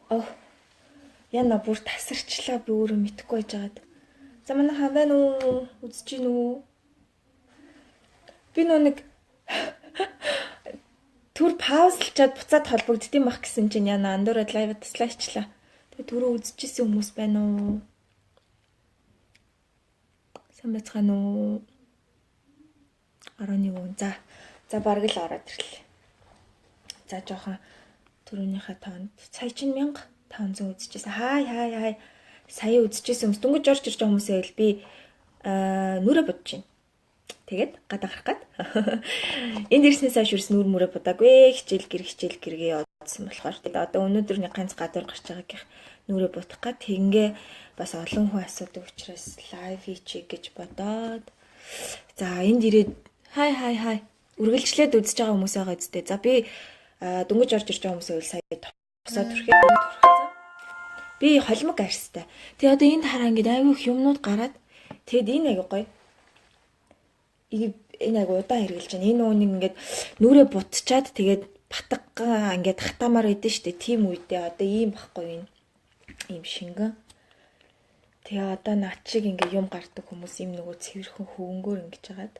Оо. Яна бүр тасарчлаа, би өөрөө мэдэхгүй байжгаад. За манайхан байна уу? Үзэж гин үү? Би нөө нэг түр паузлчаад буцаад холбогддсон байх гэсэн чинь яна андуураад лайв таслаачлаа. Тэгээ түрүү үзчихсэн хүмүүс байна уу? Сайн байцгаана уу? 11 хүн. За. За бараг л ороод ирлээ. За жоохон түрүүнийхээ тоонд сая чинь 1500 үзчихсэн. Хай хай хай. Сая үзчихсэн хүмүүс дөнгөж орж ирж байгаа хүмүүсээ л би нүрэ бодож байна. Тэгээд гадаа гарах гад. Энд ирснээс хойш ерөөс нүр мүрэ будаагүй. Хичээл гэр хичээл гэргээ явуулсан болохоор. Тэгээд одоо өнөөдөр нэг ганц гадуур гарч байгаагийнх нүрэ будах гад. Тэгингээ бас олон хүн асуудаг учраас лайв хийчихье гэж бодоод. За энд ирээд хай хай хай үргэлжлээд үзэж байгаа хүмүүс байгаа үстэй. За би дөнгөж орж ирж байгаа хүмүүсээ үл сая тусаа түрхээ түрхсэн. Би холимог арьстай. Тэгээ одоо энд хараа ингээд айгүй их юмнууд гараад тэгэд энэ айгүй гоё. Энэ айгүй удаан хэрглэж байна. Энэ үүнийг ингээд нүрээ бутчаад тэгээд батга ингээд хатаамаар байдэн штэ. Тийм үедээ одоо ийм байхгүй энэ. Ийм шингэн. Тэгээ одоо над шиг ингээд юм гардаг хүмүүс ийм нөгөө цэвэрхэн хөвөнгөөр ингэж хагаад.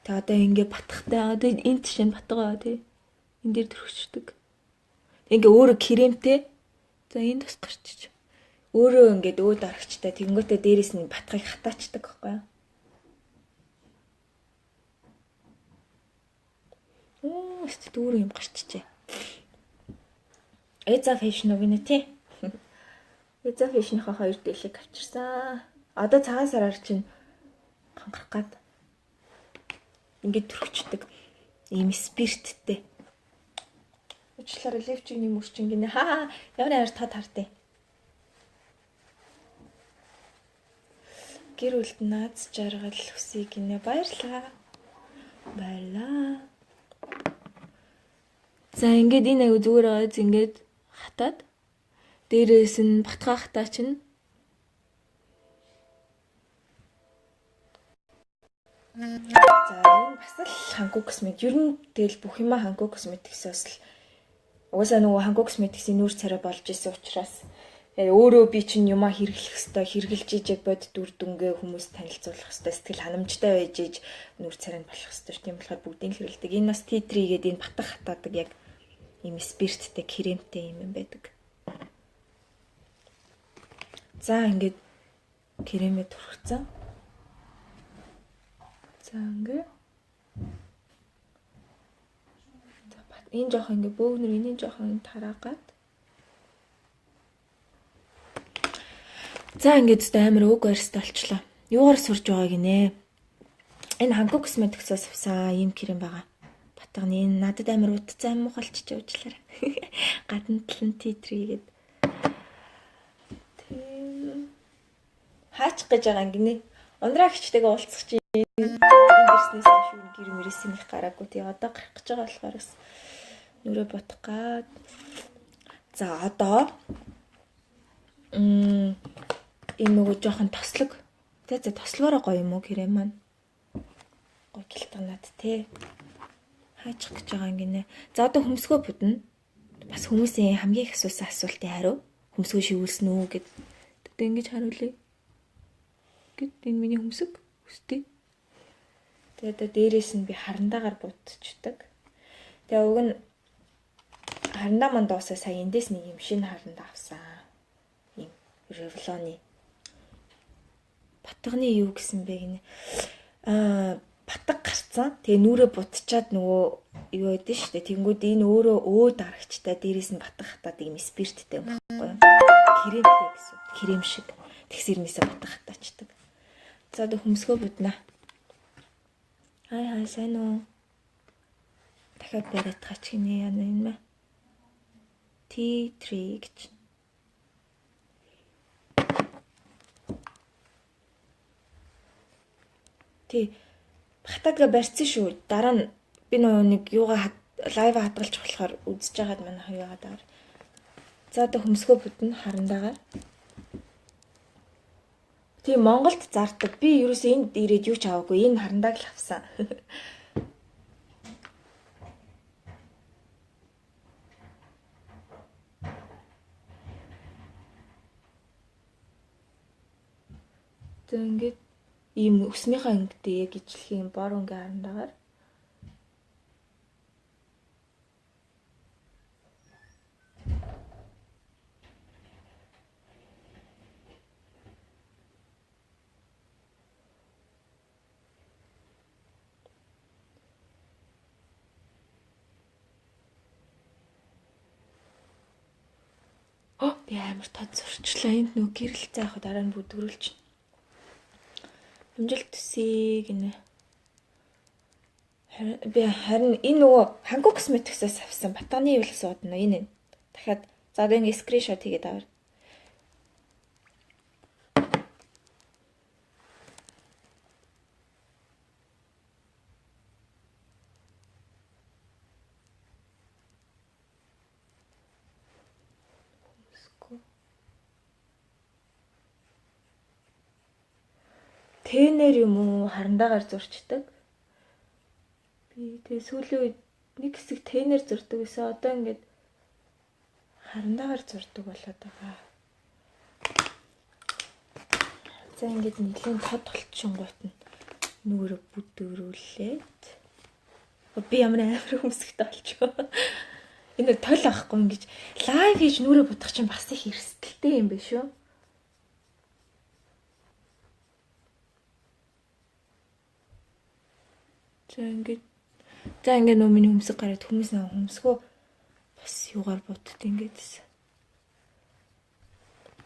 Тэгээ одоо ингээд батхтай. Одоо энэ жишээ нь батга байгаа тий. Энэ дээр төрөчдөг. Ингээ өөрөө кремтэй. За энд бас гарчиж. Өөрөө ингээд өөд арагчтай. Тэгэнгүүтээ дээрээс нь батгыг хатаачдаг байхгүй юу? Оо, өст дүүрэн юм гарчжээ. Эза фэшн үг нэ тий. Эза фэшнийхээ хоёр дэлэг авчирсан. Одоо цагаан сараар чинь хангарах гад. Ингээд төрөчдөг. Ийм спирттэй. Уучлаарай, левчийн юм өрчин гинэ. Хаа ямар амар тод хартыг. Гэр бүлд наац жаргал хүсье гинэ. Баярлалаа. Баярлалаа. За ингээд энэ аягүй зүгээр байгааз ингээд хатаад дээрээс нь батгаа хатаа чинь. За энэ бас л Hankook Cosmetics. Ер нь тэгэл бүх юмаа Hankook Cosmetics-ээс л угаасаа нөгөө Hankook Cosmetics-ийн нүүр царай болж исэн учраас өөрөө би чинь юмаа хэрэглэх хэвээр хэрэглэж иж яг бодит үр дүнгээ хүмүүс танилцуулах хэвээр сэтгэл ханамжтай байж иж нүүр царай нь болох хэвээр ш. Тийм болохоор бүгдийг хэрэглэдэг. Энэ бас T3 гээд энэ батга хатаадаг яг ийм спирттэй кремтэй юм байдаг. За ингээд кремээ түрхсэн. За ингээд энэ жоох ингээ бөөгнөр энэний жоох ингэ тараагаад. За ингээд өстө амар өг барьстай болчлоо. Юугаар сурж байгааг гинэ? Энэ Hankook Cosmetics-аас авсан ийм крем байгаа. Батганы энэ надад амар утцсан юм мухалчиж уучлаарай. Гадна тал нь T3 гээд. Тийм. Хаачих гэж байгаа юм гинэ. Ундраа хичтэйгээ уулзах чинь энэ ирснээс хойш гэр мөрөөс нэг гараагүй. Тэгээ одоо гарах гэж байгаа болохоор бас нүрээ ботох гад. За одоо энэ нөгөө жоохон тослог. Тэ за тослогоороо гоё юм уу крем маань? Гоё гэлтганаад тэ. Хаачих гэж байгаа юм гинэ. За одоо хөмсгөө будна. Бас хүмүүсийн хамгийн их асуусан асуултын хариу. Хөмсгөө шивүүлсэн үү гэд. Тэгтээ ингэж хариулъя. Гэт энэ миний хөмсөг өстэй. Тэгээ одоо дээрээс нь би харандаагаар будчихдаг. Тэгээ уг нь харандаа манд дуусаа сая эндээс нэг юм шинэ харандаа авсан. Ийм Revlon-ы. Батганы юу гэсэн бэ гинэ? Батг гарцсан. Тэгээ нүрээ будчаад нөгөө юу байдэн шүү дээ. Тэнгүүд энэ өөрөө өөд арагчтай дээрээс нь батг хатаад ийм спирттэй юм баггүй юу? Кремтэй гэсэн. Крем шиг. Тэгсэрнээсээ батг хатаачдаг. За одоо хөмсгөө буднаа. Хай хай сайн уу? Дахиад бариад гач гинэ яна энэ мэ. T3 гэж. Тий. Хатаага барьсан шүү. Дараа нь би нөгөө нэг юугаа лайв хадгалж болохоор үзэж байгаад манай хоёугаа даар. За одоо хөмсгөө будна харандаагаар. Тий Монголд зардаг. Би ерөөсөө энд ирээд юу ч аваагүй. Энэ харандааг л авсан. За ингээд ийм өснийхөө өнгөтэй яг ижлэхийн бор өнгийн харандаагаар би амар тод зурчлаа. Энд нөө гэрэл заах дараа нь бүдгэрүүлж. Амжилт төсөй гинэ. Би харин энэ нөгөө Hankook Cosmetics-аас авсан батганы ивлс удна энэ. Дахиад за одоо ингэ скриншот хийгээд аваар. Тэнэр юм уу харандаагаар зурчдаг. Би тэгээ сүүлийн үед нэг хэсэг тэнэр зурдаг гэсэн. Одоо ингээд харандаагаар зурдаг болоод байгаа. За ингээд нэлийн тод болчихонгуут нь нүгээрээ бүдгэрүүлээд би ямар амар хөмсгтэй болчихоо. Энэ тол авахгүй ингэж лайв хийж нүрээ будах чинь бас их эрсдэлтэй юм биш үү? За ингээд нөө миний хөмсөг гараад хүмүүс нөө хөмсгөө бас юугаар будд ингээд гэсэн.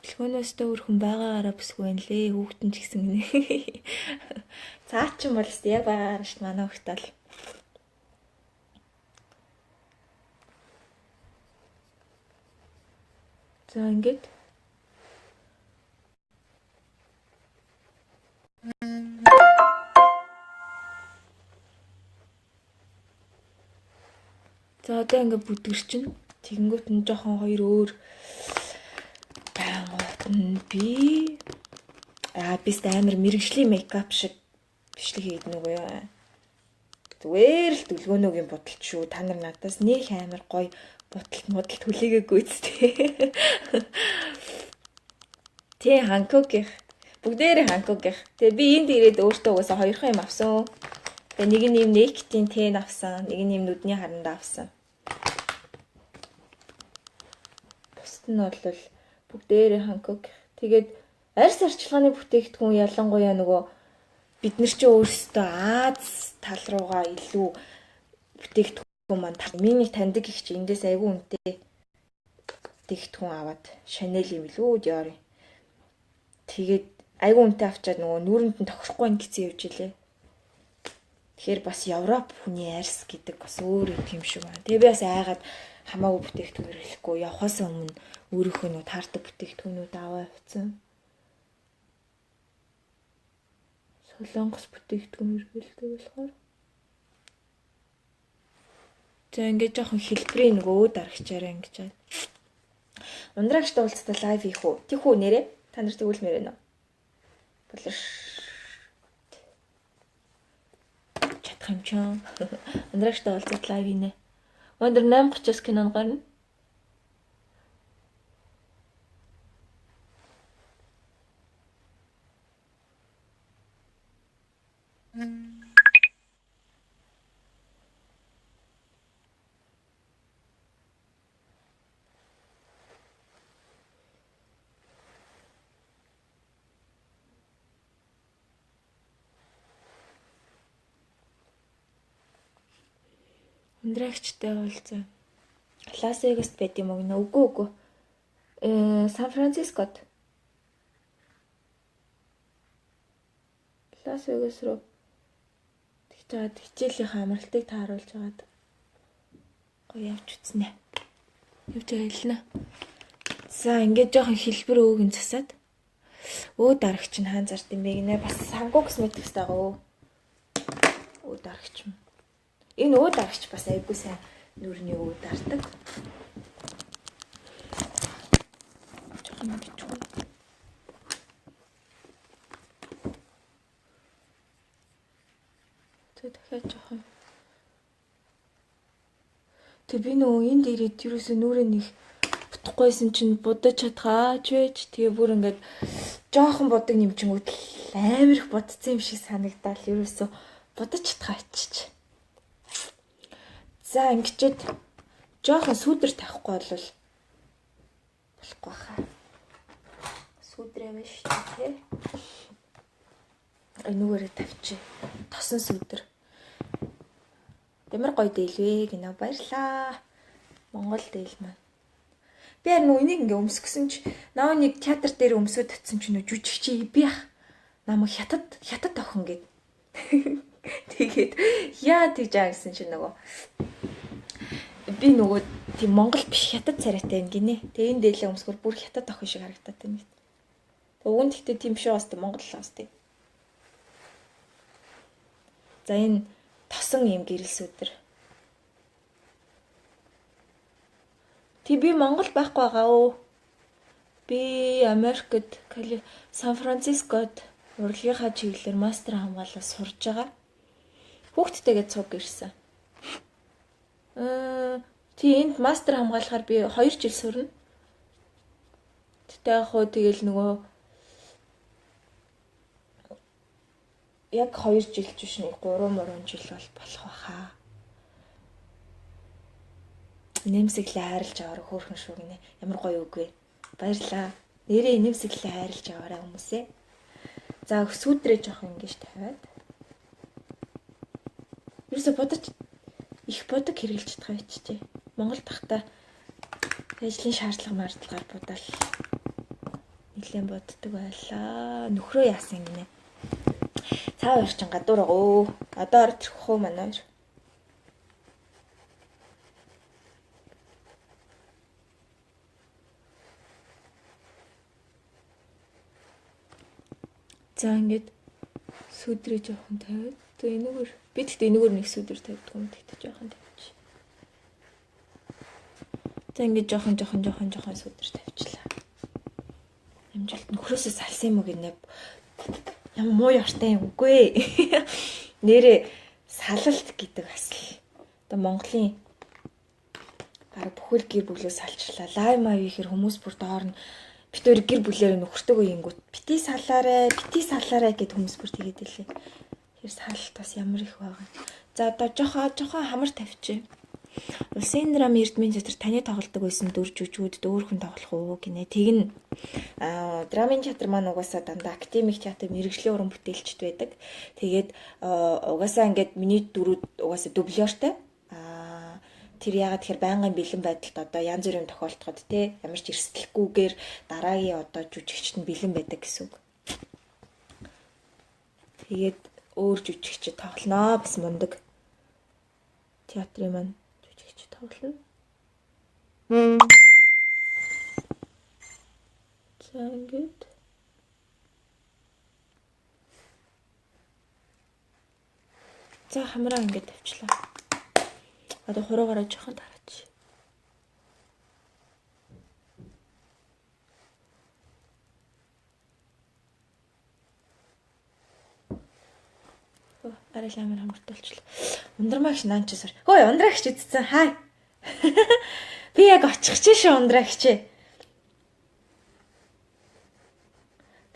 Дэлгөөнөөс тө өөр хүн байгаагаараа бүсгүй байна лээ. Хүүхдэн ч гэсэн гинэ. Цаа чинь бол яг байгаагаар ш манай хүүхд тал. За ингээд за одоо ингээд бүдгэр чинь тэгэнгүүт нь жоохон хоёр өөр байнгут нь би бис амар мэрэгжлийн мейкап шиг бичлэг хийдэг нүгөө юу. Зүгээр л дүлгөөнөөгийн бодолт шүү. Та нар надаас нөх амар гоё бодолт модалт хүлээгээгүй үстэй. Тэ Ханкокийнх бүгдээрээ Ханкокийнх. Тэгээ би энд ирээд өөртөө угаасаа хоёрхан юм авсан. Тэгээ нэг нь юм Naked-ийн тэн авсан, нэг нь юм нүдний харандаа авсан. Бусд нь бол бүгдээрээ Ханкок. Тэгээд арьс арчилгааны бүтээгдэхүүн ялангуяа нөгөө бид нар чи өөрсдөө Аз тал руугаа илүү бүтээгдэхүүн маань миний таньдаг их чи эндээс айгүй үнэтэй бүтээгдэхүүн аваад Chanel юм билүү Dior. Тэгээд айгүй үнэтэй авчаад нөгөө нүүрэнд нь тохирохгүй байх гэсэн явж илээ. Тэгэхээр бас Европ хүний арьс гэдэг бас өөр юм шиг байна. Тэгээ би бас айгаад хамаагүй бүтээгдэхүүн хэрэглэхгүй явхаас өмнө өөрийнхөө нөө таардаг бүтээгдэхүүнүүд аваа явцсан. Солонгос бүтээгдэхүүн хэрэглэдэг болохоор. За ингээд жоохон хэлбэрийн нөгөө өө дарагчаараа ингэж байна. Ундраагчтай уулзтал лайв хийх үү? Тийх үү нэрээ? Та нар тэгүүлмээр байна уу? Болор чадах юм чинь. Ундраагчтай уулзтал лайв хийнэ. Өндөр 8:30-аас кинон гарна. Ундраагчтай уулзаа. Лас Вегаст байд юм уу гэнэ? Үгүй үгүй. Сан Францискод. Лас Вегас руу тэгж жаад хичээлийнхээ амралтыг тааруулж хагаад гоё явж үзнэ. Явж аялна. За ингээд жоохон хэлбэр өөг нь засаад өө дарагч нь хаан зард юм бэ гинэ. Бас Hankook Cosmetics байгаа өө. Өө дарагч юм. Энэ өө дарагч бас айгүй сайн нүрний өө дардаг. Жоохон ингэж үү. Тэг дахиад жоохон. Тэг би нөгөө энд ирээд юусэн нүрээ нэг Будахгүйсэн чинь будаж чадхаач байж. Тэгээ бүр ингээд жоохон будаг нэмчингүүд л амар их будцсан юм шиг санагдаал. Ерөөсөө будаж чадхаач. За ингэчээд жоохон сүүдэр тавихгүй бол болохгүй хаа. Сүүдрээ байна шүү дээ, тий. Энүүгээрээ тавьчих. Тосон сүүдэр. Ямар гоё дээл вэ гинэ, баярлаа. Монгол дээл маань. Би харин үнийг ингээ өмсгсөн чи наа нэг театр дээр өмсөд татсан чи нөө жүжигчи би ах намайг хятад хятад охин гэд. Тэгээд яа тэгж аа гэсэн чи нөгөө би нөгөө тийм Монгол биш хятад царайтай юм гинэ. Тэгээ энэ дээлээ өмсгөр бүр хятад охин шиг харагдаад байна гэт. Уг нь гэхдээ тийм биш бас Монгол л бас тийм. За энэ тосон юм гэрэл сүдэр. Тий би Монгол байхгүй байгаа өө. Би Америкт Сан Францискод урлагийнхаа чиглэлээр мастер хамгаалал сурж байгаа. Хүүхдтэйгээ цуг ирсэн. Тий энд мастер хамгаалахаар би 2 жил сурна. Тэгтээ яг хөө тэгэл нөгөө яг 2 жил ч биш нэг 3 жил бол болох байхаа. Нэмсэглээ хайрлаж аваарай хөөрхөн шүү гинэ. Ямар гоё үг вэ? Баярлаа. Нэрээ нэмсэглээ хайрлаж аваарай хүмүүсээ. За сүүдрээ жоох ингэж тавиад. Ерөөсө бодож их бодог хэрэглэж чадах байчжээ. Монгол тахта ажлын шаардлага мардлагаар будаал нэлээд боддог байлаа. Нөхрөө яасан гинэ. Цаа хоёр чинь гадуур байгаа өө. Одоо орж ирэх үү манай хоёр. За ингээд сүдрээ жоохон тавиад. Тэгээ энэгээр би тэгтээ энэгээр нэг сүдэр тавьдаг юм. Тэгтээ жоохон тавьчих. За ингээд жоохон жоохон жоохон жоохон сүдэр тавьчлаа. Амжилт нөхрөөсөө салсан юм уу гинэ. Ямар муу ёртой юм үгүй. Нэрээ салалт гэдэг бас л одоо Монголын бараг бүхэл гэр бүлээ салчлаа. Лайв мав ихээр хүмүүс бүр доор нь бит өөр гэр бүлээрээ нөхөртөөгөө ингүүт бити салаарэ, бити салаарэ гэд хүмүүс бүр тэгээд илээ. Тэр салалт бас ямар их байгаа. За одоо жоохон жоохон хамар тавьчих. Улсын драм Эрдмийн театр таны тоглодог байсан дүр жүжигүүдэд өөр хүн тоглох уу гинэ. Тэг нь драмын театр маань угаасаа дандаа академик театр мэрэгжлийн уран бүтээлчд байдаг. Тэгээд угаасаа ингээд миний дүрүүд угаасаа дублёртой. Тэр яагаад тэгэхээр байнгын бэлэн байдалд одоо янз бүрийн тохиолдоход те ямар ч эрсдэлгүйгээр дараагийн одоо жүжигчд нь бэлэн байдаг гэсэн үг. Тэгээд өөр жүжигчд тоглоноо бас мундаг театрын маань жүжигч тоглоно. За ингээд за хамраа ингээд тавьчлаа. Одоо хуруугаараа жоохон тараач. Арай л амар хамартай болчихлоо. Ундрмагч наан чи сар. Хөөе, ундрагч идсэн. Хай. Би яг очих чи шүү ундрагч.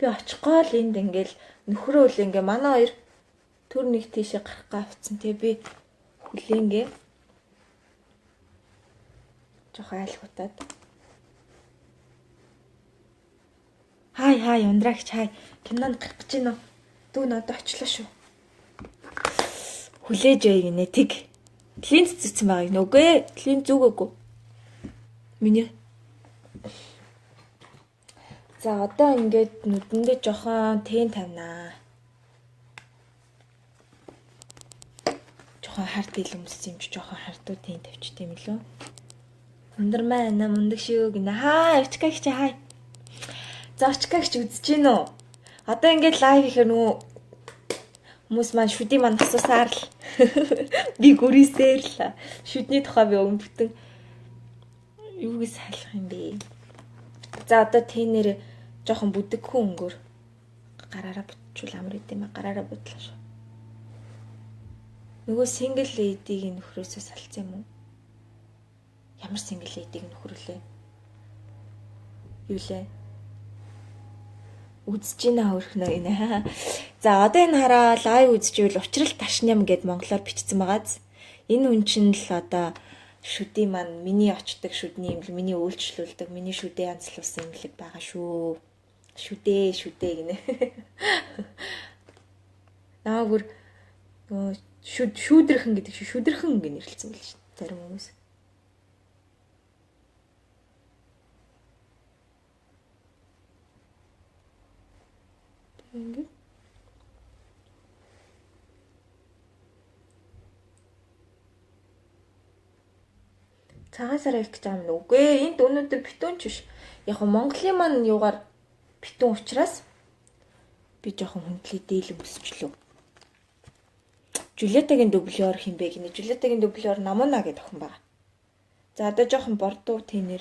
Би очихгоо л энд ингээл нөхрөө л ингээ манай хоёр төр нэг тийшээ гарах га авцсан. Тэгээ би хүлээнгээ жоохон айлхутаад. Хай хай ундрагч хай. Кинонд гарах гэж байна уу? Дүү н одоо очлоо шүү. Хүлээж бай гинэ тэг. Линз зүтсэн байгаа гинэ. Үгүй ээ. Линз зүгээгүй. Миний. За одоо ингээд нүдэндээ жоохон тэн тавина. Жоохон хар дээл өмссөн юм чи жоохон хардуу тэн тавьчих юм лөө. Ундармаа ана мундаг шүү гинэ. Хай, очкагч хай. За очкагч үзэж гин үү? Одоо ингээд лайв ихээр нөгөө хүмүүс маань шүдий маань асуусаар л би гүрийсээр л шүдний тухай би өгөн бүтэн юуг салах юм бэ? За одоо тэнээр жоохон бүдэгхэн өнгөөр гараараа бутчул амар идэм ба гараараа бутлаа шүү. Нөгөө single lady-гийн нөхрөөсөө салцсан юм уу? Ямар single lady-г нөхрөлээ? Юу лээ? Үзэж байна хөрхнөө гинэ. За одоо энэ хараа live үзчихвэл учрал ташням гэд монголоор бичсэн байгааз. Энэ хүн чинь л одоо шүдий маань миний очдог шүдний имлэг, миний үйлчлүүлдэг, миний шүдээ янзлуулсан имлэг байгаа шүү. Шүдээ, шүдээ гинэ. Наа бүр нөгөө шүүдэрхэн гэдэг шиг шүдэрхэн гэж нэрлэлсэн байл шин зарим хүмүүс. Ингээд цагаан сараа их гэж байгаа юм. Үгүй ээ, энд өнөөдөр битүүн ч биш. Яг нь Монголын маань юугаар битүүн учраас би жоохон хүндлээ дээлэн өсчлөө. Жулиетагийн дублёр хин бэ гинэ. Жулиетагийн дублёр Намуна гэдэг охин байгаа. За одоо жоохон бордуу тэнэр.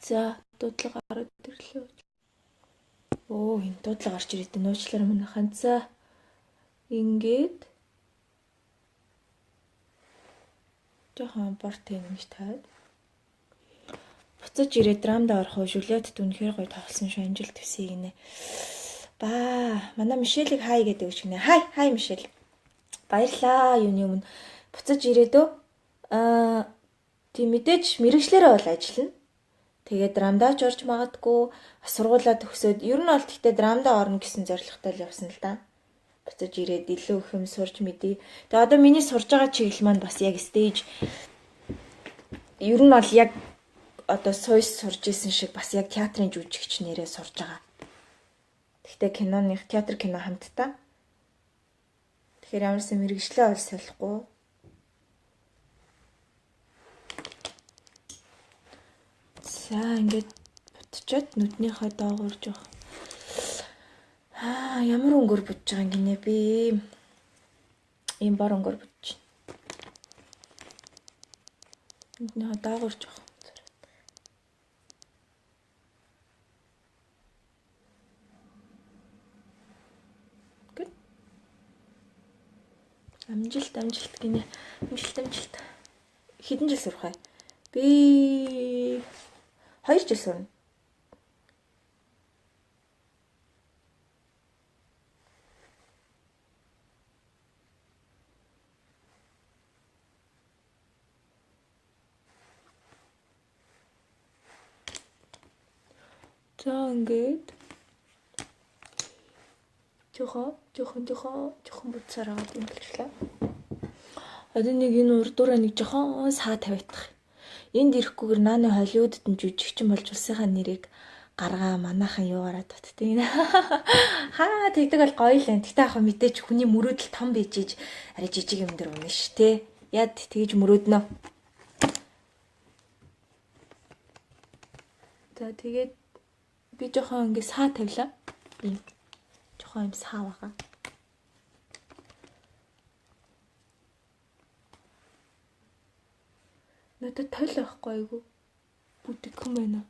За дуудлага гараад ирлээ. Оо энэ дуудлага гарч ирээд нуучлаарай манайхан. За ингээд жоохон бор тэн ингэж тавиад буцаж ирээд драмда орох уу Жулиетт үнэхээр гоё тоглосон шүү. Амжилт хүсье гинэ. Ба манай Мишелийг хай гэдэг үг гинэ. Хай хай Мишель. Баярлаа юуны өмнө буцаж ирээд өө аа тийм мэдээж мэрэгчлэрээ бол ажиллана. Тэгээд драмдаач орж магадгүй, сургуулаа төгсөөд ер нь бол гэхдээ драмдаа орно гэсэн зорилготой л явсан л да. Буцаж ирээд илүү их юм сурч мэдээ. Тэгээ одоо миний сурж байгаа чиглэл маань бас яг stage ер нь бол яг одоо сууйс сурж исэн шиг бас яг театрын жүжигч нэрээ сурж байгаа. Гэхдээ киноных театр кино хамтдаа. Тэгэхээр ямарсан мэрэгчлээ бол солихгүй. За ингээд бутчаад нүднийхээ доогуур жоох. Аа ямар өнгөөр будж байгаа юм гинэ би. Ийм бор өнгөөр будж. Нүднийхээ доогуур жоох. Good. Амжилт амжилт гинэ. Амжилт амжилт. Хэдэн жил сурах вэ? Би 2 жил сурна. За ингээд жоохон будсаар аваад имлэглээ. Одоо нэг энэ урдуураа нэг жоохон саа тавиадах. Энд ирэхгүйгээр нааны Холливуудад нь жүжигчин болж улсынхаа нэрийг гаргаа манайхан юугаараа татдаг. Хаа тэгдэг бол гоё л юм. Тэгтээ ахаа мэдээч хүний мөрөөдөл том байж иж арай жижиг юм дээр үнэ ш тэ. Яд тэгж мөрөөднө. За тэгээд би жоохон ингээ саа тавилаа. Ийм жоохон юм саа байгаа. Надад тол байхгүй айгу. Бүтгэхэн байна.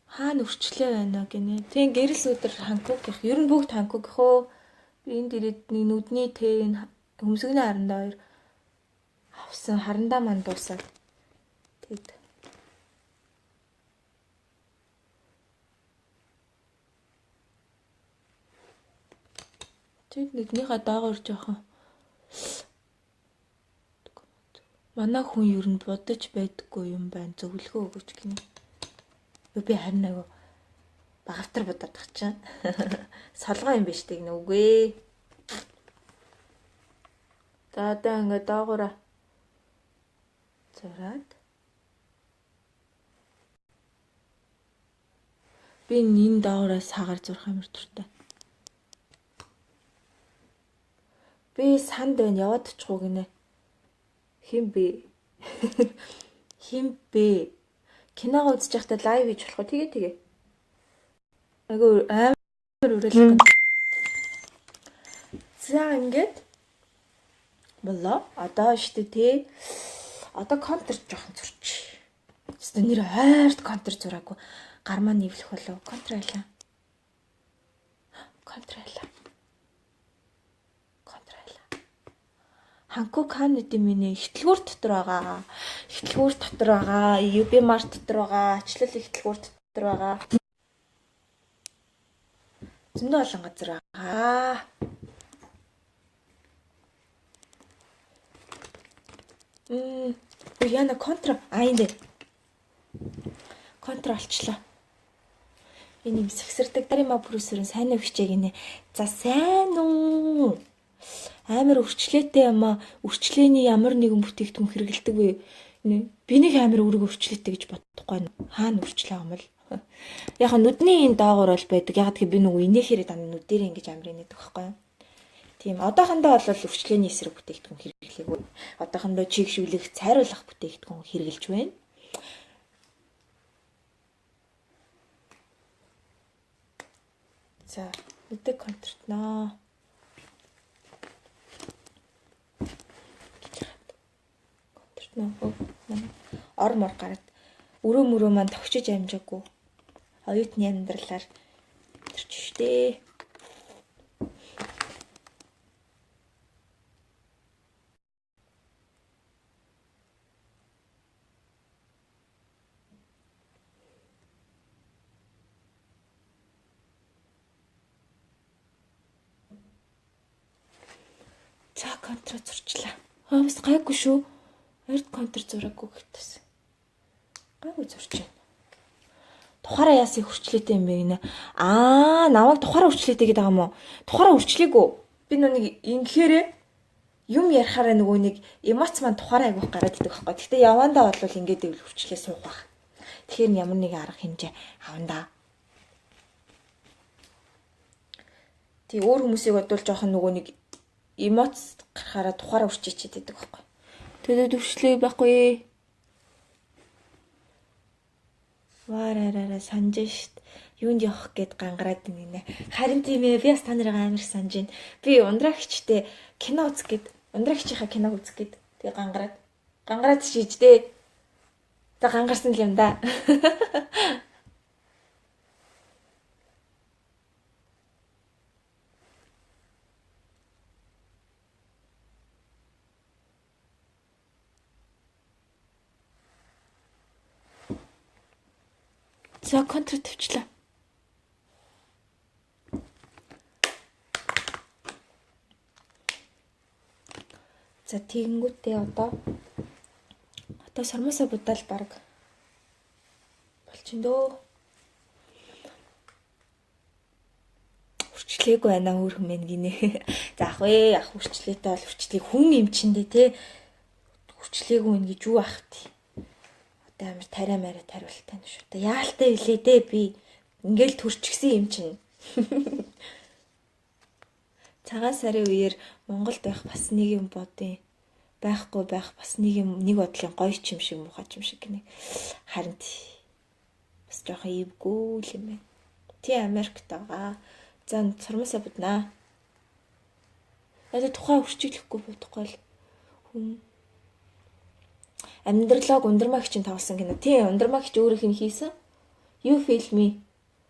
Хаана өрчлөө байна гинэ. Тийм гэрэл өдөр Ханкук их. Ер нь бүгд Ханкук их өө. Би энд ирээд нэг нүдний тэ энэ хөмсгний харандаа хоёр авсан. Харандаа маань дуусаад. Тэгэд. Тэг нүднийхээ доогуур жоохон манай хүн ер нь бодож байдаггүй юм байна. Зөвлөгөө өгөөч гинэ. Би харин айгу багавтар бодоод тах чинь. Солгоо юм биш тэг нэ үгүй. За одоо ингээ доогуура зураад би энэ доогуураас сагаар зурх амар дуртай. Би санд байна яваад очихгүй гинэ. Хин бэ? Хин бэ? Киногоо үзэж байхдаа live хийж болох уу? Тэгээ. Айгүй амар уриалах. За ингээд болоо. Одоо штэ тий. Одоо контр жоохон зурч. Өстө нэр ойрт контр зураагүй. Гар маань нэвлэх болов. Контр айлаа. Контр айлаа. Контр айлаа. Ханку Канади миний ихтлгүүр дотор байгаа. Ихтлгүүр дотор байгаа. UB Mart дотор байгаа. Ачлал ихтлгүүр дотор байгаа. Зөндөө олон газар байгаа. Яна контра аа энэ дээр. Контра олчлоо. Энэ юм сэгсэрдэг дарима прүсэрэн сайн уу хичээг гинэ. За сайн уу. Амар өвчлөөтэй юм аа. Өвчлөөний ямар нэгэн бүтээгдэхүүн хэрэгэлдэг вэ? Би нэг амар өөрийгөө өвчлөөтэй гэж бодохгүй байна. Хаана өвчлөө юм бол. Яг нүдний энэ доогуур бол байдаг. Яг тэгэхээр би нөгөө инээхээрээ дандаа нүдэрээ ингэж амар инээдэг байхгүй юу? Тийм одоохондоо бол өвчлөөний эсрэг бүтээгдэхүүн хэрэглээгүй. Одоохондоо чигшүүлэх, цайруулах бүтээгдэхүүн хэрэглэж байна. За, нүдэ контртноо. Контртноо. Ор мор гараад өрөө мөрөө маань төгчөж амжаагүй. Оюутны амьдралаар төрч штэ. За контр зурчлаа. Аа бас гайгүй шүү. Ойрд контр зураагүй гэхтээс. Гайгүй зурч байна. Тухаараа яасан хөрчлөөтэй юм бэ гинэ. Аа, намайг тухаараа хөрчлөөтэй гэдэг юм уу? Тухаараа хөрчлөөгүй. Би нэг ингэхээрээ юм ярихаараа нөгөө нэг эмоц маань тухаараа айгүйх гараад идэг байхгүй. Гэхдээ явандаа бол ингээд ивэл хөрчлөө суух байх. Тэгэхээр ямар нэгэн арга хэмжээ авна да. Тий өөр хүмүүсийг бодвол жоохон нөгөө нэг эмоц гарахаараа тухаараа үрчээчээд байдаг байхгүй. Тэгээд өвчлөө байхгүй. Варарара санаж шít. Юунд явах гээд гангараад байна гинэ. Харин тийм ээ, би бас та нарыг амар санаж байна. Би ундрагчтэй кино үзэх гээд, ундрагчийнхаа кино үзэх гээд тэгээ гангараад гангараад шийждээ. Тэг гангарсан л юм да. За контр тавьчлаа. За тэгэнгүүтээ одоо сормосоо будаал баг болчин дөө. Үрчлээгүй байна өөр хүмэн гинэ. За ах вэ, ах үрчлээтэй бол үрчлээ хүн юм чиндээ те. Үрчлээгүй ин гэж юу ах тий. Одоо амар тариа мараа тариултай нь шүү. Одоо яалтай билээ дээ би. Ингээл төрчихсөн юм чинь. Цагаан сарын үеэр Монголд байх бас нэг юм бодъё. Байхгүй байх бас нэг юм нэг бодлын гоё ч юм шиг муухай ч юм шиг гинэ. Харин бас жоохон эвгүй л юм байна. Тий Америкт байгаа. За сормосоо буднаа. Одоо тухай өрчиглөхгүй бодохгүй л хүн амьдралааг Ундрмагч чинь тоглосон кино. Тий, Ундрмагч өөрийнх нь хийсэн. You Feel Me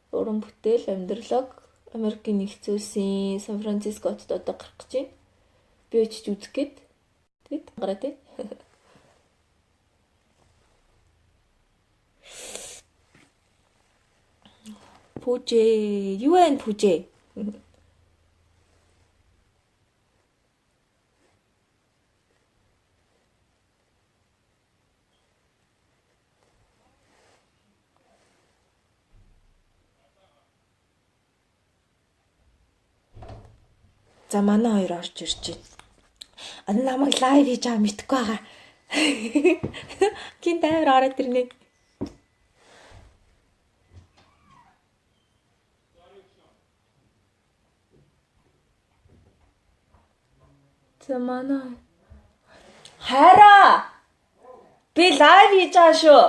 уран бүтээл амьдралааг Америкийн нэгдсэн улсын Сан Франциско хотод одоо гарах гэж байна. Би очиж үзэх гээд. Тэгэд гараа тий. Пүжээ. Юу вэ пүжээ? За манай хоёр орж ирж байна. Одоо намайг лайв хийж байгаа мэдэхгүй байгаа. Гинт амар ороод ирнэ. За манай хайраа. Би лайв хийж байгаа шүү.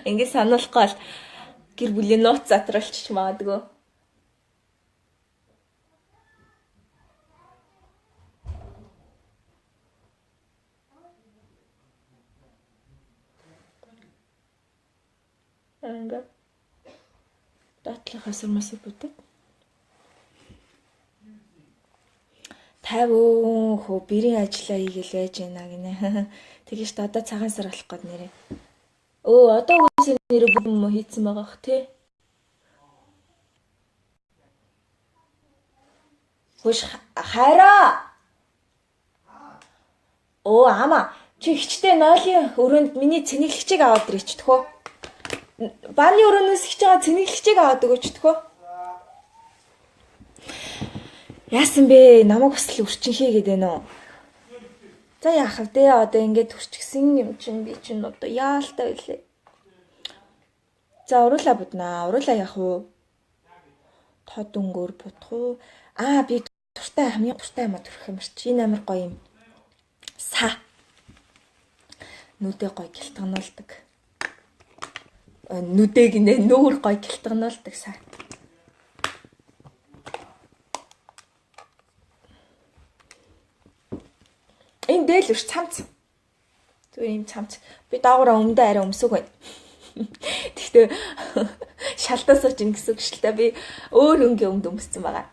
Ингээ сануулахгүй бол гэр бүлийн нууц затралчих магадгүй. Ингээ доотлохоо сэрмэсээ бүдэг. 50 хөө бэрийн ажиллаа хийгээл байж гинэ гинэ. Тэгэж ш одоо цагаан сар болох гээд нэрээ. Өө одоо үгүйсээ нэрээ бүх юм хийцэн байгаа х тий. Хөш хайраа. Өө ама чи хчтэй нойлын өрөөнд миний цэнэглэгчийг аваад ирээч тхөө. Бааны өрөөнөөс хич байгаа цэнэглэгчийг аваад өгөөч тхөө. Яасан бэ? Намайг бас л үрчин хийгээд байна уу? За яах вэ? Одоо ингээд төрчихсөн юм чинь би чинь одоо яалтай байлээ. За уруулаа буднаа. Уруулаа яах вэ? Тод өнгөөр будах уу? Аа би туртай хамгийн туртай юм а төрөх юм чи. Энэ амар гоё юм. Са. Нүдэ гоё гялтгануулдаг. Нүдэ гинэ нүүр гоё гялтгануулдаг са. Энэ дээл биш цамц. Зүгээр юм цамц. Би доогоороо өмдөө арай өмсөг байна. Тэгтээ шалдаасаа ч ингэсэн үг шил та би өөр өнгийн өмд өмссөн байгаа.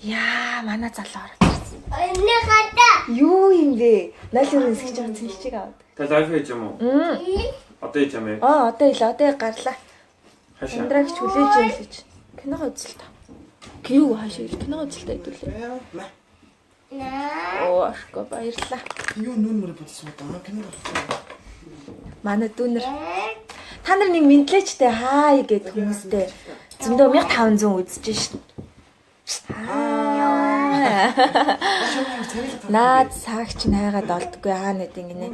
Яа, манай залуу ороод ирсэн. Өнөө хата. Юу юм бэ? 0 өрөө нисгэж байгаа цэнхчиг аваад. Та лайв хийж юм уу? Одоо хийж юм ээ. Аа, одоо ил одоо гарлаа. Хаашаа? Андрагч хүлээж юм л гэж. Киного үзэл та. Юу хаашаа гэж киного үзэл та хэдүүлээ. Наа. Оо, ашгүй баярлаа. Юу нүн мөр бодсон одоо кино болсон. Манай дүүнер та нар нэг мэдлээчтэй хай гэд хүмүүстэй зөндөө 1500 үзэж шин. Хай. Наад саагч нь хайгаад олдгүй аа нэт ингэнэ.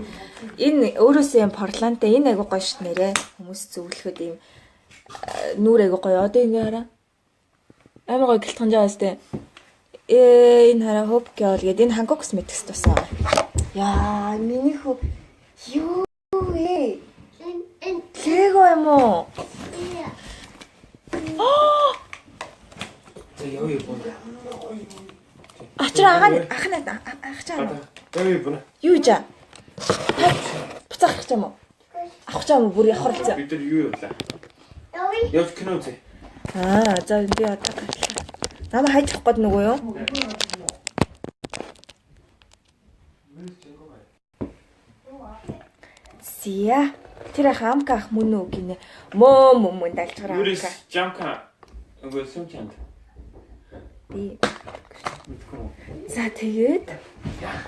Энэ өөрөөсөө юм порлантай энэ айгу гоё шт нэрээ. Хүмүүс зөвлөхөд ийм нүүр айгу гоё. Одоо ингэ хараа. Амар гоё гэлтганж байгаа сте. Энэ хараа Hope Girl гээд энэ Hankook Cosmetics тусаа. Яа, миний хүү юу вэ? Эн эн. Лего юм уу? За явъя боо. Ачаа агаа ах нь ах чаа. Явъя боо. Юу жаа? Буцаах гэж юм уу? Авах чам уу бүр явах Бид нар юу явлаа? Явъя. Явж кино үзье. Аа, за би одоо гарлаа. Намайг хайж авах гээд нөгөө юу? Зя. Тэр ах амка ах мөн үү гинэ. Мөө мөн мөн далжгаар Юрис амка. жамка. Үгүй сүмчанд. Би. Мэдгүй юм. За тэгээд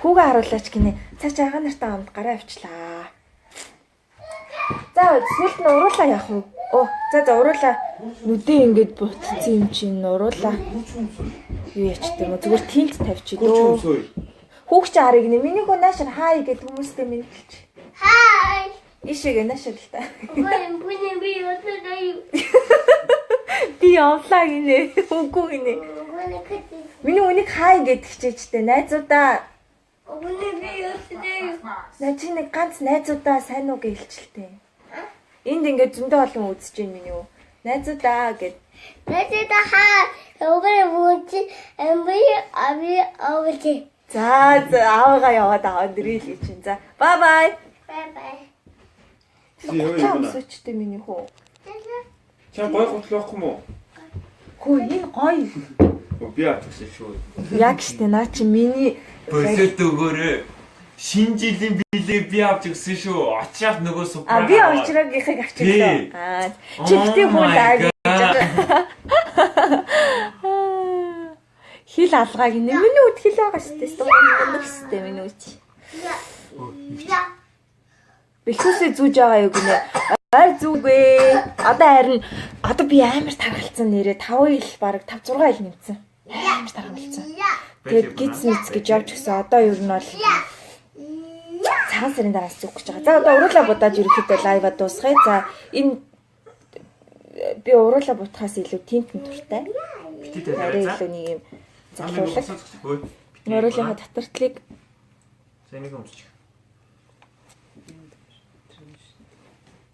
хүүгээ харуулаач гинэ. Цаа чи агаа нартай хамт гараа авчлаа. За сүүлд нь уруулаа яах вэ? Оо за за уруулаа. Нүдээ ингээд бутцсан юм чинь уруулаа. Юу ячт юм уу? Зүгээр тинт тавьчих Гүч дөө. өмсөй. Хүүхч арыг нэ. Миний хүү наашир хай гэд хүмүүстэй мэдлж. Хай. Ишээгээ наашир л та. Үгүй бүний би явуулаа юу. Би явлаа гинэ. Үгүй гинэ. Үгүй нэг Миний үнийг хай гэд хичээжтэй. Найзуудаа Үгүй би явуулаа юу. наа чи нэг ганц найзуудаа сайн уу гэж хэлчихэлтэй. Энд ингээд зөндөө олон үзэж байна миний үү. Найзуудаа гэд. Найзуудаа хаа. Үгүй бүний амби аби авч. За за аавыгаа яваад аваад ирээ л гэж чинь. За бай бай. Бай бай. Явъя боо. Өмсөчтэй миний хүү. Чам гой гутал байхгүй мó? Хүү энэ гоё. Өө би авчихсан шүү. Яг штэ наа чи миний Болоод өгөөрэй. Шинэ жилийн билег би авч өгсөн шүү. Очиад нөгөө супра. А би очрогийнхыг авчихлаа. Тий. Аа чи битгий Oh хүн my лайв гэж God. байгаа. Хил алгаа гинэ. Миний үд хил байгаа штэ. Стомог штэ миний үд. Я. Бэлхүүсээ зүүж байгаа юу гинэ. Ойр зүгвэ. Одоо харин одоо би амар тархалцсан нэрээ 5 ил баг 5 6 ил нэмсэн. Амар тархалцсан. Я. Тэгээд гиц мэц гэж явж гисэн. Одоо ер нь бол цагаан сарын дараас зүг гэж байгаа. За одоо уруулаа будааж ерөнхийдөө лайва дуусгая. За энэ би уруулаа бутахаас илүү тинтэн туртай. Битээ Арай илүү нэг юм залуулаг. Уруулынхаа татвартлыг За энийг өмсчих.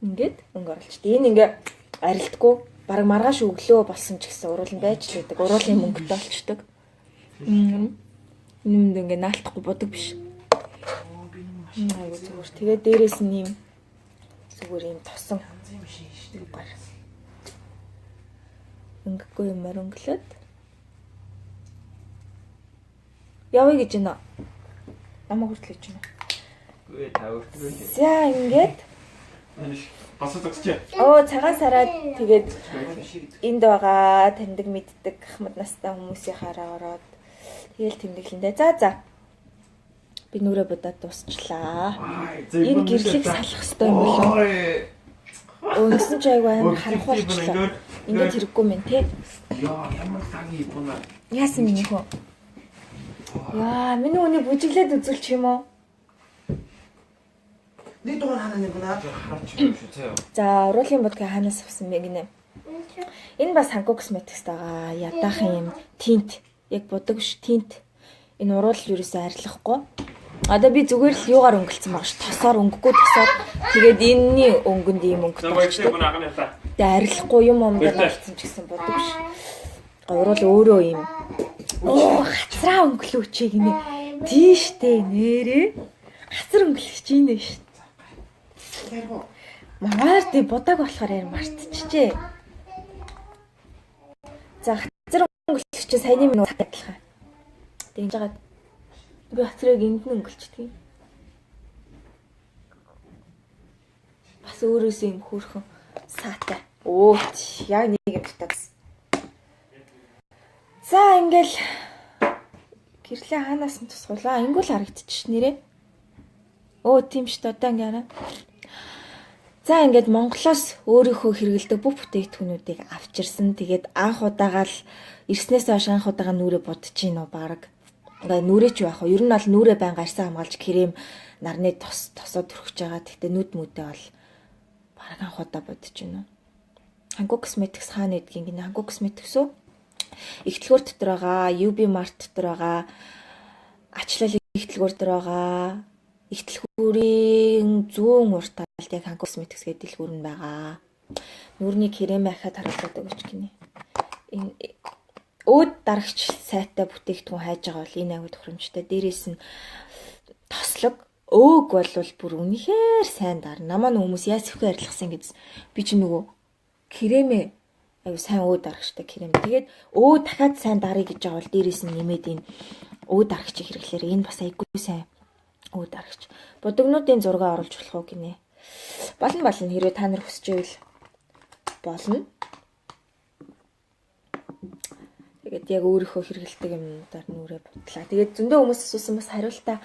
ингээд өнгө оруулчихдаг. Энэ ингээ арилдаггүй. Бараг маргааш өглөө болсон ч гэсэн уруул нь байж л байдаг. Уруулын мөнгөтэй болчдөг. Энэ юмд ингээ наалтахгүй будаг биш. Айгу зүгээр. Тэгээд дээрээс нь ийм зүгээр ийм тосон гар. Өнгөгүй юмар өнгөлөд. Явъя гэж байна. Намайг хүртэл гэж байна. Үгүй тавигдгүй. За ингээд Гасаа зогсчих. Оо цагаан сараад тэгээд энд байгаа таньдаг мэддэг ахмад настай хүмүүсийн хараа ороод тэгэл тэмдэглэндэ. За за. Би нүрээ будаад дуусчлаа. Энэ гэрлийг салах хэрэгтэй юм болов уу? Өнгөсөн ч айгүй амар харахгүй болчихлоо. Ингээд хэрэггүй мэн те. Яа, ямар лаги ипона. Яасан миний хөө? Яа, миний үний бүжиглээд үзүүлчих юм уу? Нэг дугаар ханаа нэг наа. Харч юм шүү заяа. За, уруулын будгийг хаанаас авсан бэ гинэ? Энэ бас Hanko Cosmetics байгаа. Ядаахан юм тинт. Яг будаг биш тинт. Энэ уруул ерөөсөө арилгахгүй. Одоо би зүгээр л юугаар өнгөлцөн байгаа ш. Тосоор өнгөгүй тосоор. Тэгээд энэний өнгөнд ийм өнгөтэй За баярлалаа мөн агны та. Тэгээ арилахгүй юм юм дээр орсон ч гэсэн будаг биш. Уруул өөрөө ийм. Оо, хацраа өнгөлөөч гинэ. Тийштэй нэрээ. Хацар өнгөлөж ийнэ ш. Маар тий будаг болохоор яар мартчихжээ. За хацар өнгөлөж чи саяны минь адилхан. Тэг ингэж хагаад би хацрыг энд нь өнгөлчдөг юм. Бас өөрөөсөө юм хөөрхөн саатай. Өө яг нэг юм дутаас. За ингээл гэрлээ хаанаас нь тусгуулаа. Ингүүл харагдчих нэрээ. Өө тийм шүү дээ одоо ингээ хараа. За ингээд Монголоос өөрийнхөө хэрэглэдэг бүх бүтээгдэхүүнүүдийг авчирсан. Тэгээд анх удаага л ирснээс хойш анх удаага нүрээ будаж гин үү баг. Ингээ нүрээ ч байх уу. Ер нь бол нүрээ байнга арьсаа хамгаалж крем нарны тос тосоо түрхэж байгаа. Гэхдээ нүд мүдээ бол бараг анх удаа будаж гин үү. Hanko Cosmetics хаана гэдгийг гинэ. Hanko Cosmetics үү? Ихтлгүүр дотор байгаа, UB Mart дотор байгаа, ачлал ихтлгүүр дотор байгаа. Ихтлгүүрийн зүүн урт талд яг Hanko Cosmetics гэдэг дэлгүүр нь байгаа. Нүрний крем ахаад харуулдаг өгч гинэ. Энэ өөд дарагч сайтай бүтээгдэхүүн хайж байгаа бол энэ аягүй тохиромжтой. Дээрээс нь тослог өөг болвол бүр үнэхээр сайн дарна. Намаа нөх хүмүүс яаж сэвхэ арилгасан гэдсэн. Би чи нөгөө кремээ аягүй сайн өө дарагчтай крем. Тэгээд өө дахиад сайн даръя гэж байгаа бол дээрээс нь нэмээд энэ өө дарагчийг хэрэглээрэй. Энэ бас аягүй сайн өө дарагч. Будагнуудын зураг оруулж болох уу гинэ. Болно болно хэрвээ та нар хүсэж байвал болно. Тэгээд яг өөрийнхөө хэрэглэдэг юмнуудаар нүрээ будлаа. Тэгээд зөндөө хүмүүс асуусан бас хариултаа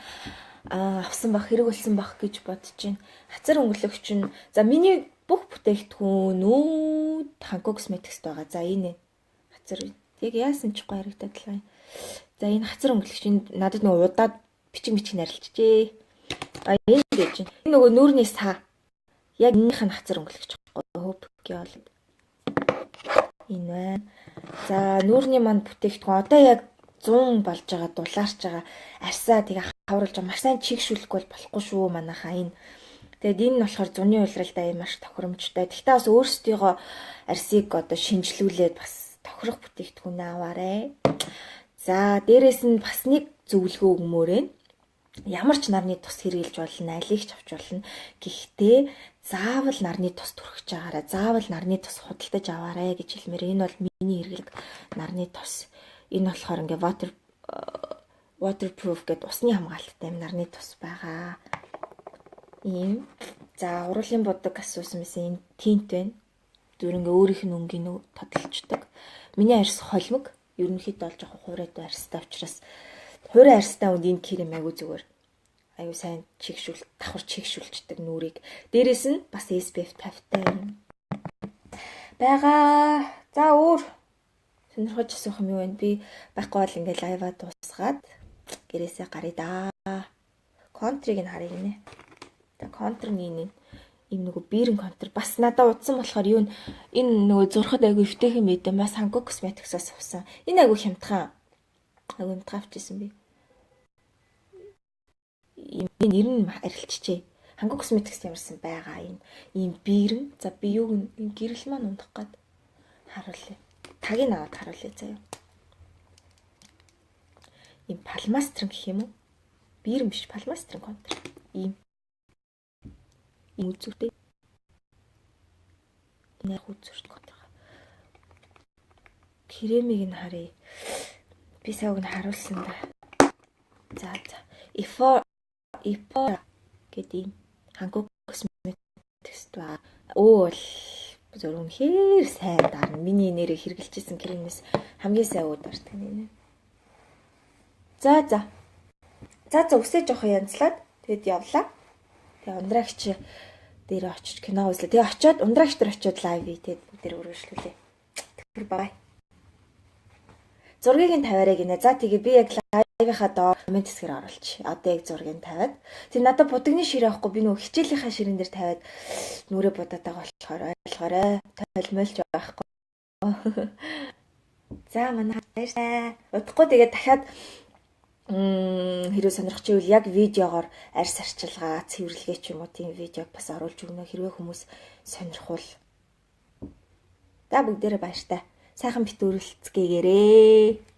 авсан бах хэрэг болсон бах гэж бодож байна. Хацар өнгөлөгч нь за миний бүх бүтээгдэхүүнүүд Hanko Cosmetics-т байгаа. За энэ хацар яг яасан ч гоё харагдаад л байна. За энэ хацар өнгөлөгч энэ надад нөгөө удаад бичиг мичиг нарилчжээ. А энэ гэж байна. Энэ нөгөө нүүрний са. Яг энэнийх нь хацар өнгөлөгч байхгүй хөөп геол. Энэ байна. За нүүрний манд бүтээгдэхүүн одоо яг 100 болж байгаа, дулаарч байгаа. Арьсаа тэгээ хавруулж байгаа. Маш сайн чигшүүлэхгүй бол болохгүй шүү манайхаа энэ. Тэгээд энэ нь болохоор зуны улиралд аяа маш тохиромжтой. Тэгтээ бас өөрсдийгөө арьсыг одоо шинжилүүлээд бас тохирох бүтээгдэхүүн аваарэ. За дээрэс нь бас нэг зөвлөгөө өгмөр байна. Ямар ч нарны тус хэрэглэж болно, алийг ч авч болно. Гэхдээ заавал нарны тус түрхэж агаарай, заавал нарны тус худалдаж аваарай гэж хэлмээр. Энэ бол миний хэрэглэг нарны тус. Энэ болохоор ингээ waterproof гэдэг усны хамгаалттай юм нарны тус байгаа. Ийм. За уруулын будаг асуусан байсан. Энэ тинт байна. Зүгээр ингээ өөрийнх нь өнгийг тодолчдөг. Миний арьс холимог. Ерөнхийдөө бол жоохон хуурайтай арьстай учраас хуурай арьстай хүнд энэ крем айгүй зүгээр. Айгүй сайн чигшүүл, давхар чигшүүлчдэг нүрийг. Дээрээс нь бас SPF 50-тай юм байгаа. За өөр сонирхож асуух юм юу вэ? Би байхгүй бол ингээ лайваа дуусгаад гэрээсээ гаръя да. Контрыг нь харъя гинэ. За контр нь энэ ийм нөгөө бирэн контр бас надад удсан болохоор юу энэ нөгөө зурхад айгүй эвтэйхэн байдсан. Бас Hanko Cosmetics-аас авсан. Энэ айгүй хямдхан. Айгүй хямдхан авчихсан би. Ийм нэр нь арилчжээ. Hanko Cosmetics ямарсан байгаа энэ ийм бирэн. За би юуг энэ гэрэл маань унах гад харуулъя. Тагийг аваад харуулъя заяа. Ийм палмастрын гэх юм уу? Бирэм биш, палмастрын контур. Ийм ийм үзүүртэй. Нэр үзүүрт контур. Кремийг нь харъя. Би сая уг нь харуулсан да. За за. Ифо Ифо гэдэг ийм Hankook Cosmetics ба. Өө бол зөв үнэхээр сайн дарна. Миний нэрийг хэрэгжилсэн кремээс хамгийн сайн үүд бардаг нэ. За за. За за үсээ жоохон янзлаад тэгэд явлаа. Тэгээ ундрагч дээр очиж кино үзлээ. Тэгээ очиод ундрагч дээр очиод live хий. Тэгээд бүгдээр өргөжлүүлээ. Тэр бай. Зургийг нь тавиарай гинэ. За тэгээ би яг live-ийнхаа доор коммент хэсгээр оруулчих. Одоо яг зургийг тавиад. Тэг надад будагны ширээ авахгүй би нөгөө хичээлийнхаа ширээн дээр тавиад нүрээ будаад байгаа болохоор ойлгоорой. Толмойлч байхгүй. За манай баярлалаа. Удахгүй тэгээ дахиад хэрвээ сонирхож байвал яг видеогоор арьс арчилгаа, цэвэрлэгээ ч юм уу тийм видеог бас оруулж өгнө хэрвээ хүмүүс сонирхвол. За бүгдээрээ баяртай. Сайхан битүүрэлцгээгээрээ.